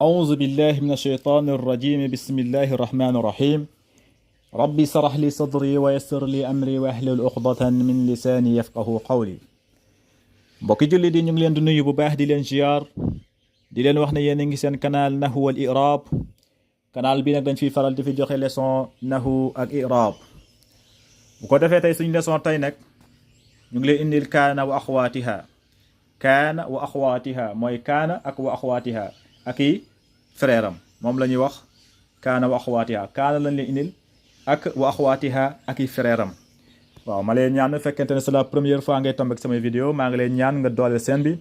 أعوذ بالله من الشيطان الرجيم بسم الله الرحمن الرحيم ربي اشرح لي صدري ويسر لي أمري واحلل عقدة من لساني يفقه قولي mbokki julli di ñu ngi leen di nuyu bu baax di leen ziar di leen wax ne yéen a ngi seen canal Nahwu wal I'rab canal bi nag dañ fiy faral di fi joxe leçon nahwu ak i'rab bu ko defee tey suñu leçon tey nag ñu ngi leen indil kaana wa axwaatiha mooy kaana ak wa axwaatiha ak i frère am moom la ñuy wax kaana wa axwaatiha kaana lañ leen indil ak wa axwaatiha ak i frère am waaw ma leen ñaan fekkente ne c'est la première fois ngay tombe ak samay vidéo maa ngi leen ñaan nga dooleel seen bi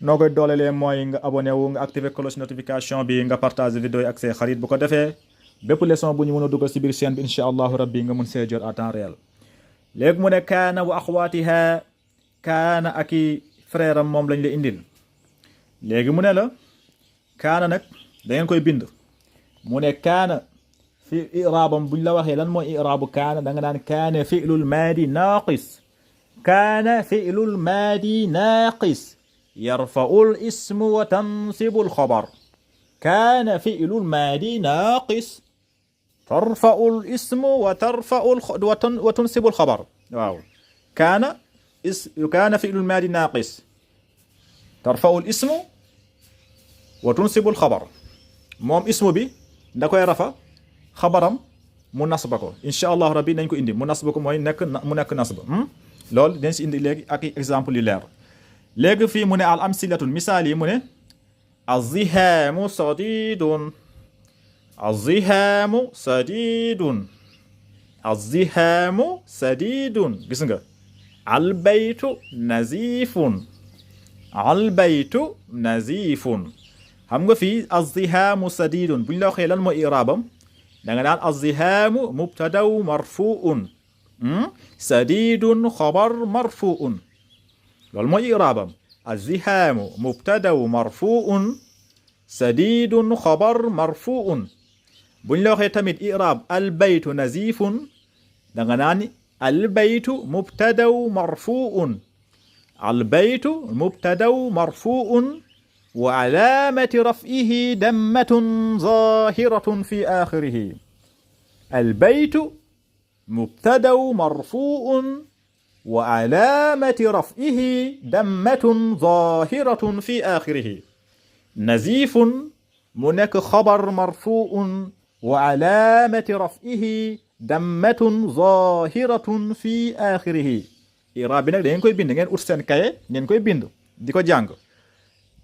noo koy doolelee mooy nga abonné wu nga activer cloche notification bi nga partage vidéo yi ak say xarit bu ko defee bépp leçon bu ñu mën a dugal si biir chaîne bi incha allahu rabbi nga mun see jot à temps réel léegi mu ne kaana wa axwaatiha kaana ak i frère am moom lañ la indil léegi mu ne la kaana nag da ngeen koy bind mu ne kaana fi i'raabam buñ la waxee lan mooy i'raabu kaana da nga naan kaana fi'lul maadi naaqis kaana fi'lul maadi naaqis yarfa'ul ismu wa tansibul xabar kaana fi'lul maadi naaqis tarfa'ul ismu wa tansibul xabar waaw kaana fi'lul maadi naaqis tarfa'ul ismu wa tansibul xabar moom ismu bi da koy rafa xabaram mu nasba ko incha allah rabbi nañ ko indi mu nasba ko mooy mu nekk nasba loolu dañ si indi léegi ak exemple yu leer léegi fii mu ne al amsilatun misaal yi mu ne azihaamu sadidun azihaamu sadidun azihaamu sadidun gis nga albaytu nazifun albaytu nazifun xam nga fii azihaamu sadidun buñ la waxee lan mooy iraabam da nga naan azihaamu mubtadaw marfuun sadidun xabar marfuun loolu mooy iraabam azihaamu mubtadaw marfuun sadidun xabar marfuun buñ la waxee tamit iraab albaytu nazifun da nga naan albaytu mubtadaw marfuun albaytu mubtadaw marfuun wa alaamati raf'ihi dammatun zaahiratun fi aaxirihi albaytu mubtadaw marfuun wa alaamati raf'ihi dammatun zaahiratun fi aaxirihi naziifun mu nekk xabar marfuun wa alaamati raf'ihi dammatun zaahiratun fi aaxirihi iraab bi nag da ngeen koy bind ngeen ut seen kaye ngeen koy bind di ko jàng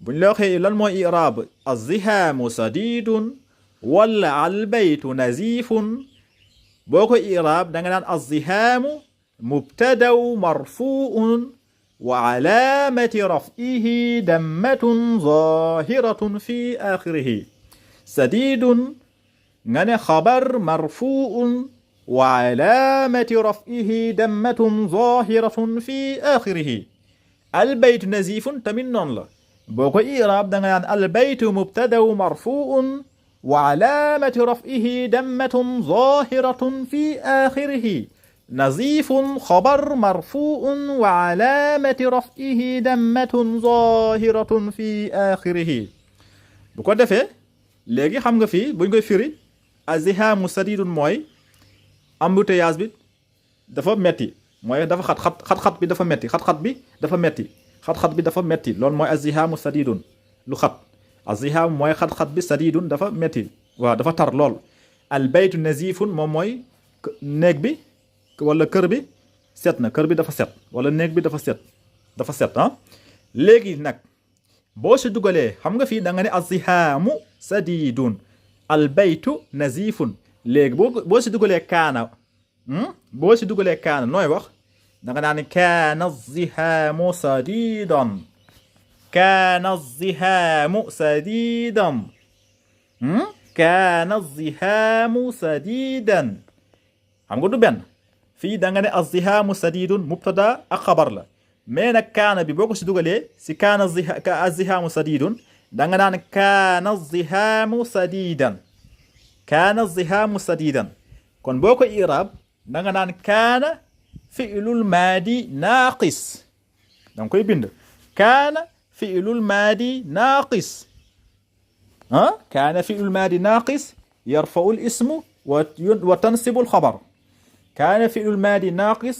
buñ la waxee lan mooy iraab azihaamu sadidun wala albaytu nazifun boo ko iraab da nga naan azihaamu mubtadaw marfuun wa alaamati raf'ihi dammatun zaahiratun fi aaxirihi sadidun nga ne xabar marfuun wa alaamati raf'ihi dammatun zaahiratun fi aaxirihi albaytu nazifun tamit noonu la boo ko i'raab da nga naan albaytu mubtadaw marfuun wa alaamati raf'ihi dammatun zaahiratun fi aaxirihi naziifun xabar marfuun wa alaamati raf'ihi dammatun zaahiratun fi aaxirihi bu ko defee léegi xam nga fii buñ koy firi azihaamu sadidun mooy embouteillage bi dafa metti mooy dafa xat-xat bi dafa metti xat-xat bi dafa metti xat-xat bi dafa metti loolu mooy azihaamu sadidun lu xat azihaamu mooy xat-xat bi sadidun dafa metti waaw dafa tar lool albaytu nazifun moom mooy néeg bi wala kër bi set na kër bi dafa set wala néeg bi dafa set ah léegi nag boo si dugalee xam nga fii da nga ne azihaamu sadidun albaytu nazifun léegi boo si dugalee kaana nooy wax da nga naan kaana zihaamu sadidan kaana zihaamu sadidan kaana zihaamu sadidan xam nga du benn fii da nga ne azihaamu sadidun mubtada ak xabar la mais nag kaana bi boo ko si dugalee si kaana azihaamu sadidun da nga naan kaana zihaamu sadidan kaana zihaamu sadidan kon boo ko iraab da nga naan kaana fi'lul maadi naaqis da nga koy bind kaana fi'lul maadi naaqis كان فعل الماضي ناقص يرفع الاسم وتنصب الخبر. كان فعل الماضي ناقص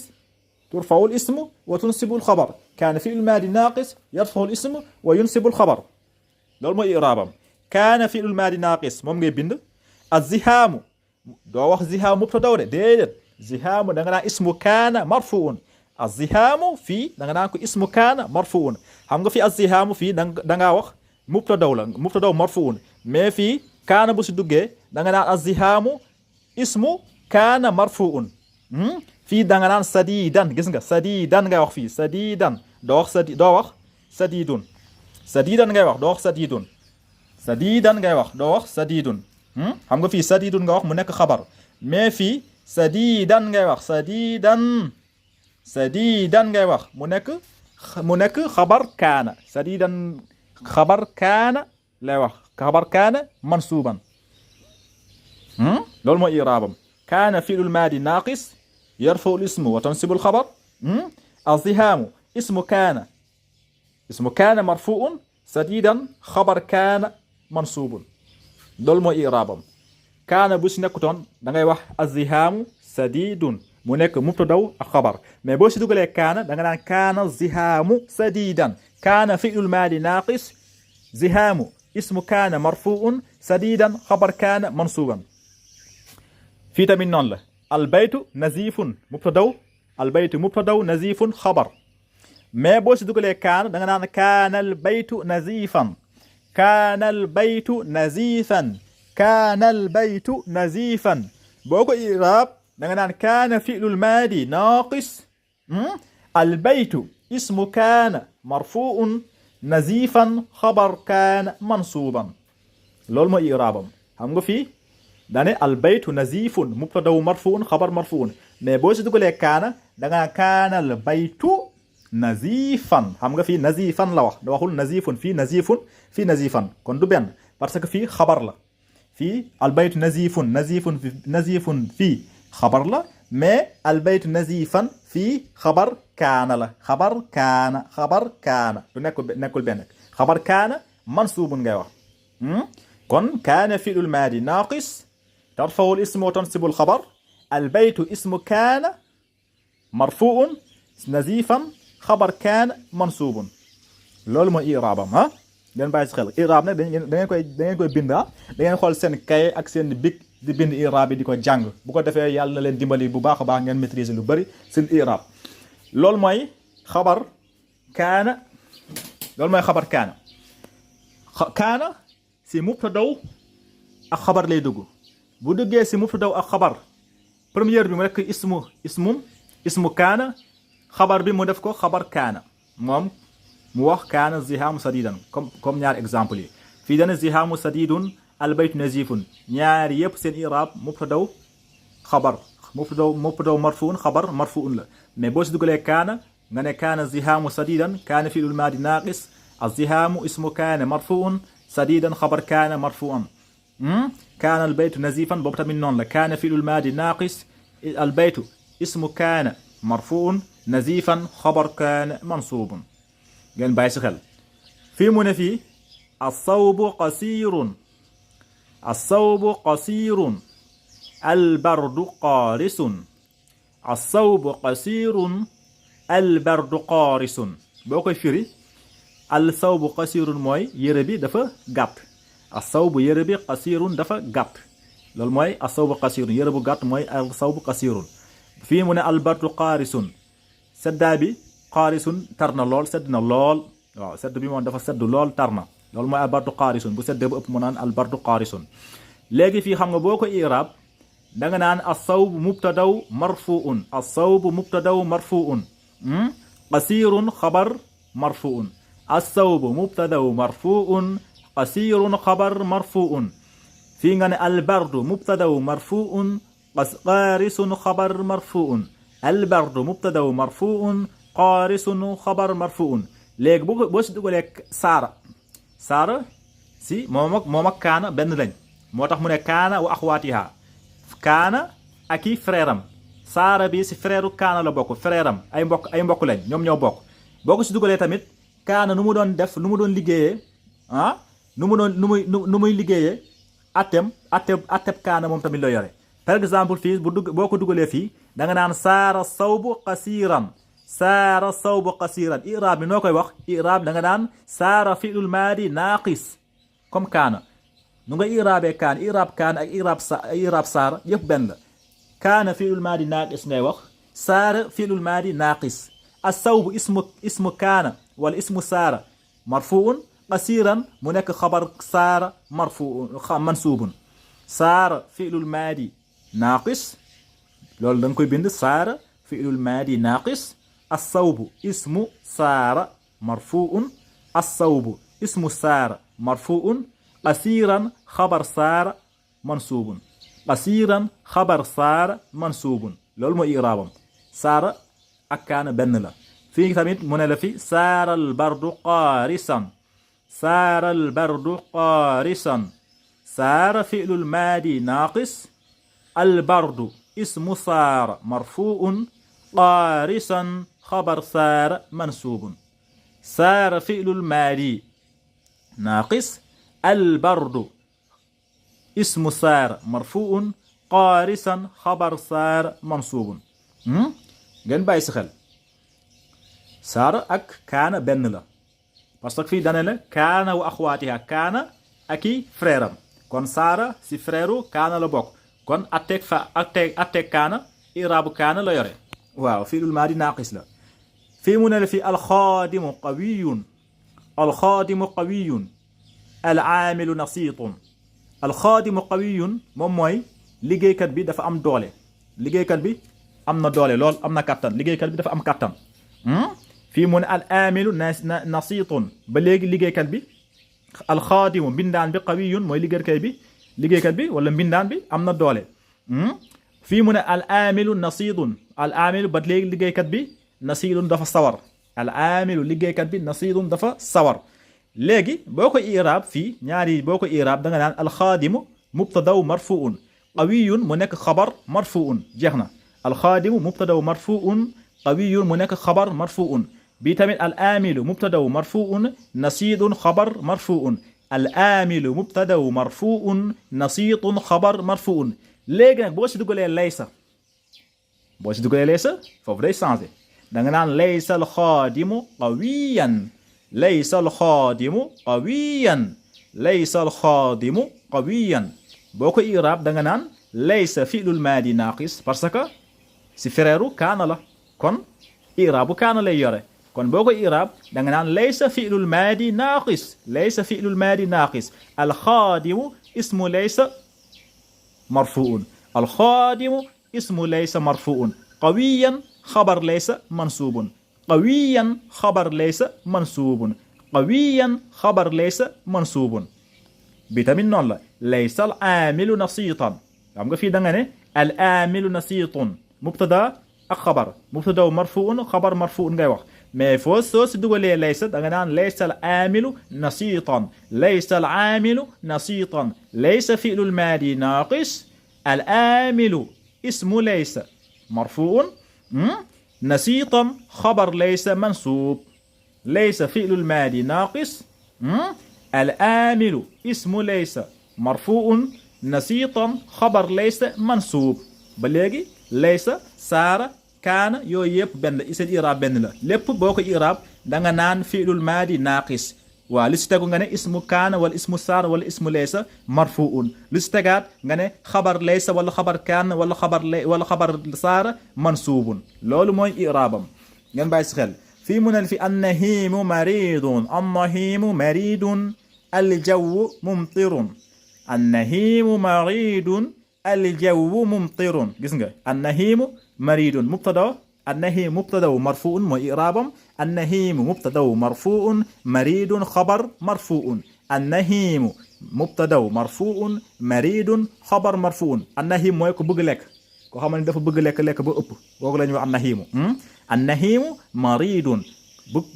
ترفع الاسم وتنصب الخبر. كان فعل الماضي ناقص يرفع الاسم وينصب الخبر. loolu mooy i'raabam. kaana fi'lul maadi naaqis moom ngay bind. az-zihaamu doo wax zihaamu mubtada de déedéet. zihaamu da nga naan ismu kaana marfuun. az-zihaamu fii da nga naan ko ismu kaana marfuun. xam nga fi az-zihaamu fii da ngaa wax mubtada la mubtada marfuun. mais fii kaana bu si duggee da nga naan az-zihaamu ismu kaana marfuun. fii da nga naan sadiidan gis nga sadiidan ngay wax fii sadiidan doo wax sadiidun. sadiidan ngay wax doo wax sadiidun. sadiidan ngay wax doo wax sadiidun. xam nga fii sadiidun nga wax mu nekk xabar mais fii sadiidan ngay wax sadiidan ngay wax mu nekk xabar kaana. sadiidan xabar kaana lay wax xabar kaana mansuuban. loolu mooy i'raabam. kaana fi'lul maadi naaqis yarfa'u al-ismu wa tansibu al-xabar. az-zihaamu ismu kaana marfuun sadiidan xabar kaana mansuubun. loolu mooy i'raabam. kaana bu si nekkutoon da ngay wax az-zihaamu sadiidun mu nekk mubtadaw ak xabar mais boo si dugalee kaana da nga naan kaana zihaamu sadiidan. kaana fi'lul maadi naaqis zihaamu ismu kaana marfuun sadiidan xabar kaana mansuuban. fii tamit noonu la. albaytu naziifun mubtadaw albaytu mubtadaw naziifun xabar mais boo si dugalee kaana da nga naan kaana albaytu naziifan. kaana albaytu naziifan. kaana albaytu naziifan. boo ko i'raab da nga naan kaana fi'lul maadi naaqis. albaytu ismu kaana marfuun naziifan xabar kaana mansuuban. loolu mooy i'raabam. xam nga fii dane albaytu naziifun mubtadaw marfuun xabar marfuun mais boo si dugalee kaana da nga naan kaana albaytu naziifan. xam nga fii naziifan la wax da waxul naziifun fii naziifan kon du benn parce que fii xabar la. fii albaytu naziifun fii xabar la mais albaytu naziifan fii xabar kaana la. xabar kaana du nekkul benn xabar kaana mansuubun ngay wax. kon kaana fi'lul maadi naaqis tarfa'u al-ismu wa tansibu al-xabar. albaytu ismu kaana marfuun naziifan xabar kaana mansuubun. loolu mooy i'raabam ngeen bàyyi si xel i'raab nag da ngeen koy bind da ngeen xool seen kaye ak seen big di bind i'raab yi di ko jàng bu ko defee yàlla na leen dimbali bu baax a baax ngeen maîtriser lu bari seen i'raab. loolu mooy xabar kaana. loolu mooy xabar kaana. kaana si mubtadaw ak xabar lay dugg. bu duggee si mubtadaw ak xabar première bi mu nekk ismu kaana. xabar bi mu def ko xabar kaana moom mu wax kaana zihaamu sadiidan comme ñaari exemple yi. fii dana zihaamu sadiidun albaytu naziifun ñaari yëpp seen i'raab mubtadaw xabar mubtadaw marfuun xabar marfuun la mais boo si dugalee kaana nga ne kaana zihaamu sadiidan kaana fi'lul maadi naaqis az-zihaamu ismu kaana marfuun sadiidan xabar kaana marfuun. kaana albaytu naziifan boobu tamit noonu la. kaana fi'lul maadi naaqis albaytu ismu kaana marfuun naziifan xabar kaana mansuubun. ngeen bàyyi si xel fii mu ne fii as-sawbu qasiirun albardu qaarisun. as-sawbu qasiirun albardu qaarisun boo koy firi al-sawbu qasiirun mooy yére bi dafa gàtt. as-sawbu yére bi qasiirun dafa gàtt loolu mooy as-sawbu qasiirun yére bu gàtt mooy al-sawbu qasiirun. fii mu ne albardu qaarisun seddaa bi qaarisun tar na lool sedd na lool waaw sedd bi moom dafa sedd lool tar na loolu mooy albardu qaarisun bu seddee ba ëpp mu naan albardu qaarisun. léegi fii xam nga boo ko i'raab da nga naan as-sawbu mubtadaw marfuun. as-sawbu mubtadaw marfuun qasiirun xabar marfuun. as-sawbu mubtadaw marfuun qasiirun xabar marfuun. fii nga ne albardu mubtadaw marfuun qaarisun xabar marfuun. albardu mubtadaw marfuun qaarisun xabar marfuun. léegi boo si dugalee saara si moom ak kaana benn lañ moo tax mu ne kaana wa axwaatiha. kaana ak i frère am saara bi si frère kaana la bokk frère am ay mbokk lañ ñoom ñoo bokk. boo ko si dugalee tamit kaana nu mu doon def nu mu doon liggéeyee nu mu doon nu muy liggéeyee atteb kaana moom tamit la yore. par exemple fii boo ko dugalee fii da nga naan saara sawbu qasiran, saara sawbu qasiran. i'raab bi noo koy wax? i'raab da nga naan saara fi'lul maadi naaqis comme kaana. nu nga i'raabee kaana, i'raab kaana ak i'raab saara yëpp benn la. kaana fi'lul maadi naaqis ngay wax, saara fi'lul maadi naaqis. as-sawbu ismu kaana wala ismu saara marfuun, qasiran mu nekk xabar saara marfuun mansuubun. saara fi'lul maadi naaqis, loolu da nga koy bind saara fi'lul maadi naaqis. as-sawbu ismu saara marfuun, as-sawbu ismu saara marfuun, qasiran xabar saara mansuubun, qasiran xabar saara mansuubun. loolu mooy i'raabam. saara ak kaana benn la. fii tamit mu ne la fi saara al bardu qaarisan, saara al bardu qaarisan. saara fi'lul maadi naaqis, al bardu ismu saara marfuun, qaarisan xabar saara mansuubun. saara fi'lul maadi naaqis, al bardu ismu saara marfuun, qaarisan xabar saara mansuubun. ngeen bàyyi si xel saara ak kaana benn la, parce que fii dane la kaana wa axwaatiha, kaana ak i frère am. kon saara si frère kaana la bokk, kon atteeg kaana iraabu kaana la yore. waaw fi'lul maadi naaqis la. fii mu ne la fi alxaadimu qawiyun, alxaadimu qawiyun, al aamilu nasiitun. alxaadimu qawiyun moom mooy liggéeykat bi dafa am doole, liggéeykat bi am na doole lool, am na kattan, liggéeykat bi dafa am kattan. fii mu ne al aamilu nasiitun, ba léegi liggéeykat bi. alxaadimu mbindaan bi qawiyun mooy liggéeykat bi wala mbindaan bi am na doole. fii mu ne al aamilu nasiidun, al aamilu ba léegi liggéeykat bi nasiidun dafa sawar, al aamilu liggéeykat bi nasiidun dafa sawar. léegi boo ko i'raab fii ñaari boo ko i'raab da nga naan alxaadimu mubtadaw marfuun, qawiyun mu nekk xabar marfuun, jeex na. alxaadimu mubtadaw marfuun, qawiyun mu nekk xabar marfuun. bii tamit al aamilu mubtadaw marfuun, nasiidun xabar marfuun. al aamilu mubtadaw marfuun, nasiidun xabar marfuun. léegi nag boo si dugalee laysa, foofu day changé. da nga naan laysa alxaadimu qawiyan, laysa alxaadimu qawiyan, laysa alxaadimu qawiyan. boo ko i'raab da nga naan laysa fi'lul maadi naaqis, parce que si frère kaana la, kon i'raabu kaana lay yore. kon boo ko i'raab da nga naan laysa fi'lul maadi naaqis, laysa fi'lul maadi naaqis. alxaadimu ismu laysa marfuun, alxaadimu ismu laysa marfuun. qawiyan xabar laysa mansuubun, qawiyan xabar laysa mansuubun, qawiyan xabar laysa mansuubun. bi tamit noonu la. laysa al aamilu nasiitan, xam nga fii da nga ne al aamilu nasiitun, mubtada ak xabar, mubtada marfuun, xabar marfuun ngay wax. mais foo soo si dugalee laysa da nga naan laysa al aamilu nasiitan, laysa al aamilu nasiitan. laysa fi'lul maadi naaqis, al aamilu ismu laysa marfuun, nasiitan xabar laysa mansuub. laysa fi'lul maadi naaqis, al aamilu ismu laysa marfuun, nasiitan xabar laysa mansuub. ba léegi laysa, saara, kaana yooyu yëpp benn seen i'raab benn la. lépp boo ko i'raab da nga naan fi'lul maadi naaqis. waaw li si tegu nga ne ismu kaana wala ismu saara wala ismu laysa marfuun. li si tegaat nga ne xabar laysa wala xabar kaana wala xabar saara mansuubun. loolu mooy i'raabam, ngeen bàyyi si xel. fii mu ne fi annahiimu maridun, annahiimu maridun, aljawwu mumtirun. annahiimu maridun, aljawwu mumtirun. gis nga annahiimu maridun mubtada, النهيم مبتدا مرفوع وإعرابا النهيم مبتدا مرفوع مريد خبر مرفوع النهيم مبتدا مرفوع مريد خبر مرفوع النهيم mooy ko bëgg lekk ko xam ne dafa bëgg lekk ba ëpp boobu la ñuy wax annahimu. annahimu maridun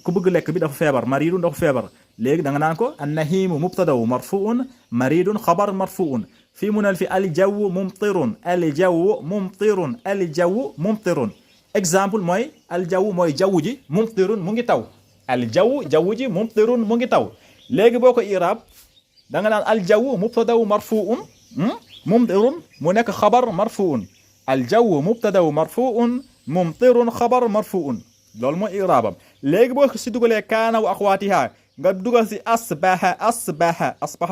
ku bëgg lekk bi dafa feebar, maridun dafa feebar. léegi da nga naan ko annahimu mubtada marfuun maridun xabar marfuun. fii mu ne fi aljawwu mumtirun, aljawwu mumtirun, aljawwu mumtirun. exemple mooy aljaww mooy jaww ji, mumtirun mu ngi taw. aljaww jaww ji, mumtirun mu ngi taw. léegi boo ko i'raab da nga naan aljawu mubtadaw marfuun mumtirun mu nekk xabar marfuun aljawu mubtadaw marfuun mumtirun xabar marfuun loolu mooy iraabam léegi boo si dugalee kaana wa axwaatiha nga dugal si asbaha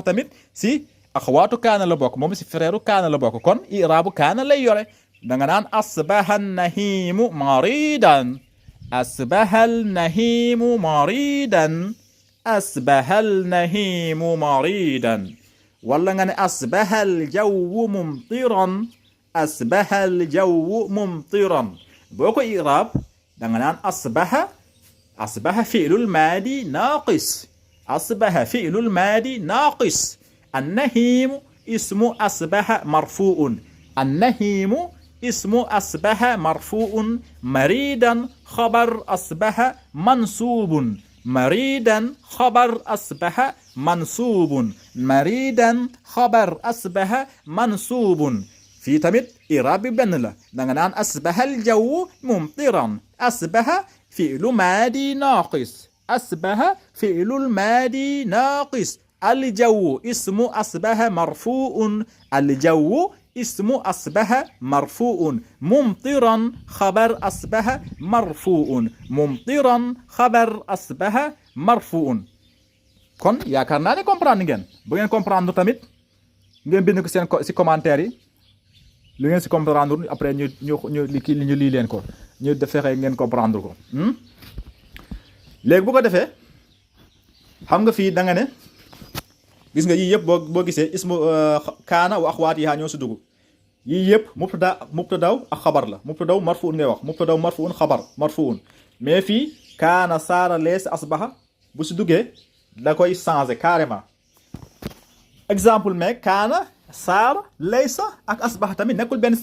tamit si axwaatu kaana la bokk moom si frère kaana la bokk kon iraabu kaana lay yore da nga naan asbaha nahiimu maridan asbaha nahiimu maridan asbaha nahiimu maridan wala nga ne asbaha aljawwu mumtiran asbaha aljawwu mumtiran boo ko iraab da nga naan asbaha fi'lul maadi naaqis asbaha fi'lul maadi naaqis النهيم اسم أصبح مرفوع النهيم اسم أصبح مرفوع مريدا خبر أصبح منصوب مريدا خبر أصبح منصوب مريدا خبر أصبح منصوب في تمت إراب بنلا دعنا أصبح الجو ممطرا أصبح فعل ماضي ناقص أصبح فعل الماضي ناقص الجو اسم أصبح مرفوع الجو اسم أصبح مرفوع ممطرا خبر أصبح مرفوع ممطرا خبر أصبح مرفوع kon yaakaar naa ne comprendre ngeen bu ngeen comprendre tamit ngeen bind ko seen si commentaire yi lu ngeen si comprendre après ñu lii leen ko ñu fexe ngeen comprendre ko léegi bu ko defee xam nga fii da nga ne gis nga yii yëpp boo gisee ismu kaana wa axwaatiha ñoo si dugg yii yëpp mubtadaw ak xabar la mubtadaw marfuun ngay wax mubtadaw marfuun xabar marfuun mais fii kaana saara lees asbaha bu si duggee da koy changer carrément exemple mais kaana saara laysa ak asbaha tamit nekkul benn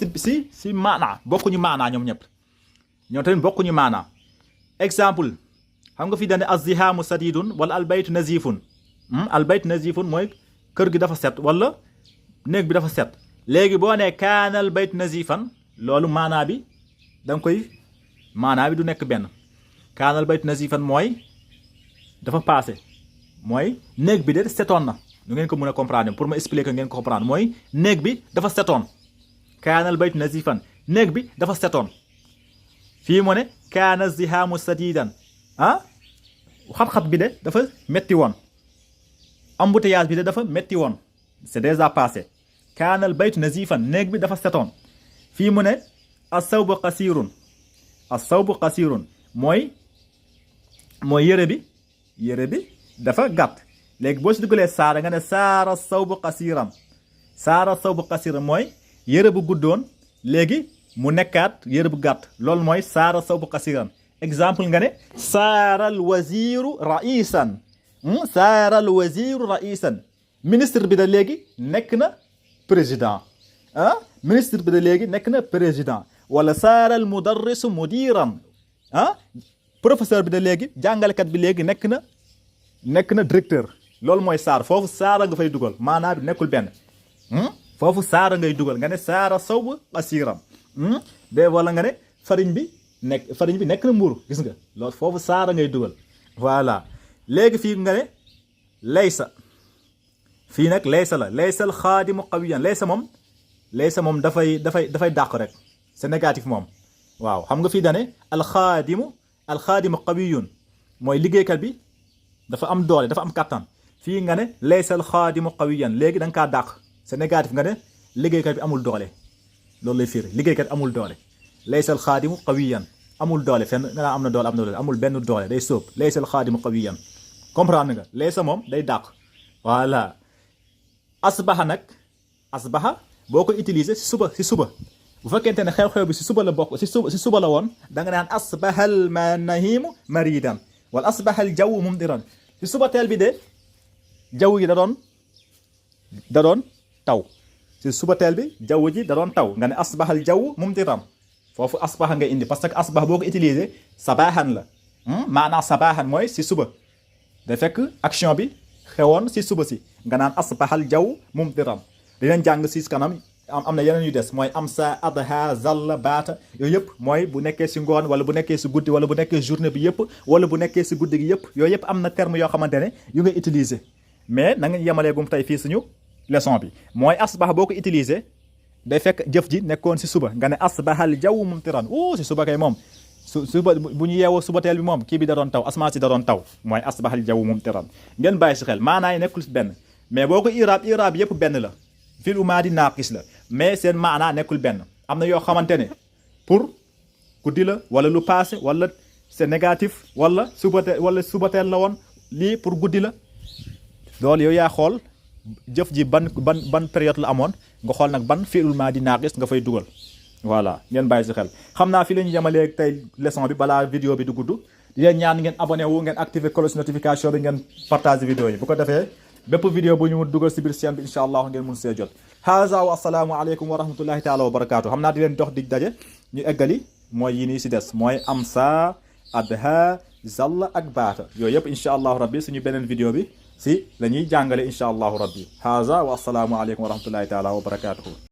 si maanaa bokkuñu maanaa ñoom tamit bokkuñu maanaa exemple xam nga fii dane azzihaamu sadidun wala albaytu nazifun albayt nazifun mooy kër gi dafa set wala néeg bi dafa set léegi boo nee kaanal bayt nazifan loolu maanaa bi da nga koy maanaa bi du nekk benn kaanal bayt nazifan mooy dafa passé mooy néeg bi de setoon na nu ngeen ko mën a comprendre pour ma expliquer ngeen ko comprendre mooy néeg bi dafa setoon kaanal bayt nazifan néeg bi dafa setoon fii mu ne kaana zihaamu sadidan xat-xat bi de dafa metti woon embouteillage bi de dafa metti woon c'est déjà passé kaanal baytu nazifan néeg bi dafa setoon fii mu ne as-sawbu qasirun mooy yére bi dafa gàtt léegi boo si duggalee saara nga ne saara sawbu qasiran mooy yére bu guddoon léegi mu nekkaat yére bu gàtt loolu mooy saara sawbu qasiran exemple nga ne saaral waziru raisan ministre bi da léegi nekk na président ministre bi da léegi nekk na président wala saaral mudarrisu mudiran professeur bi da léegi jàngalekat bi léegi nekk na directeur loolu mooy saar foofu saara nga fay dugal maanaa bi nekkul benn foofu saara ngay dugal nga ne saara sawb qasiran be wala nga ne farine bi nekk na mburu gis nga loolu foofu saara ngay dugal voilà léegi fii nga ne laysa fii nag laysa la laysa al xaadimu qawiyan laysa moom dafay dàq rek c'est négatif moom waaw xam nga fii dane alxaadimu qawiyun mooy liggéeykat bi dafa am doole dafa am kattan fii nga ne laysa al xaadimu qawiyan léegi da nga kaa dàq c'est négatif nga ne liggéeykat bi amul doole loolu lay firi liggéeykat amul doole laysa al xaadimu qawiyan amul doole fenn nga naa am na doole amul benn doole day sóob laysa al xaadimu qawiyan comprendre nga laysa moom day dàq voilà asbaha boo ko utiliser si suba bu fekkente ne xew-xew bi si suba la bokk si suba la woon da nga naan asbahal nahimu maridan wala asbahal jaww mumdiran si suba teel bi de jaww ji da doon taw si suba teel bi jaww ji da doon taw nga ne asbahal jaww mumdiran foofu asbaha nga indi parce que asbaha boo ko utiliser sabahan la maanaam sabahan mooy si suba da fekk action bi xewoon si suba si nga naan asbahal jaww mumdiran dinañ jàng si kanam am na yeneen yu des mooy am sa adha zalla baata yooyu yëpp mooy bu nekkee si ngoon wala bu nekkee si guddi wala bu nekkee journée bi yëpp wala bu nekkee si guddi gi yëpp yooyu yëpp am na terme yoo xamante ne yu ngay utiliser mais na nga yemaleegum tey fii suñu leçon bi mooy asbaha boo ko utiliser day fekk jëf ji nekkoon si suba nga ne asbahal jawwu mumtiran si suba kay moom suba bu ñu yeewoo suba teel bi moom kii bi da doon taw asamaan si da doon taw mooy asbahal jawwu mumtiran ngeen bàyyi si xel maanaay nekkul benn mais boo ko iraab yëpp benn la fi'l maadi naaqis la mais seen maanaa nekkul benn am na yoo xamante ne pour guddi la wala lu passé wala c'est négatif wala suba teel la woon lii pour guddi la loolu yow yaa xool jëf ji ban période la amoon nga xool nag ban fi'l maadi naaqis nga fay dugal voilà ngeen bàyyi si xel xam naa fi la ñu yemalee tey leçon bi balaa vidéo bi du gudd di leen ñaan ngeen abonné wu ngeen activer cloche notification bi ngeen partage vidéo yi bu ko defee bépp vidéo bu ñu dugal si biir chaîne bi incha allah ngeen mun see jot haza wa assalaamu aleykum wa rahmatullahi taala wa barakaatu xam naa di leen dox dig daje ñu eggali mooy yi nii si des mooy amsa adha zalla ak baata yooyu yëpp incha allahu rabbi suñu beneen vidéo bi si la ñuy jàngale incha allahu rabbi haza wa assalaamu aleykum wa rahmatullahi taala wa barakaatuhu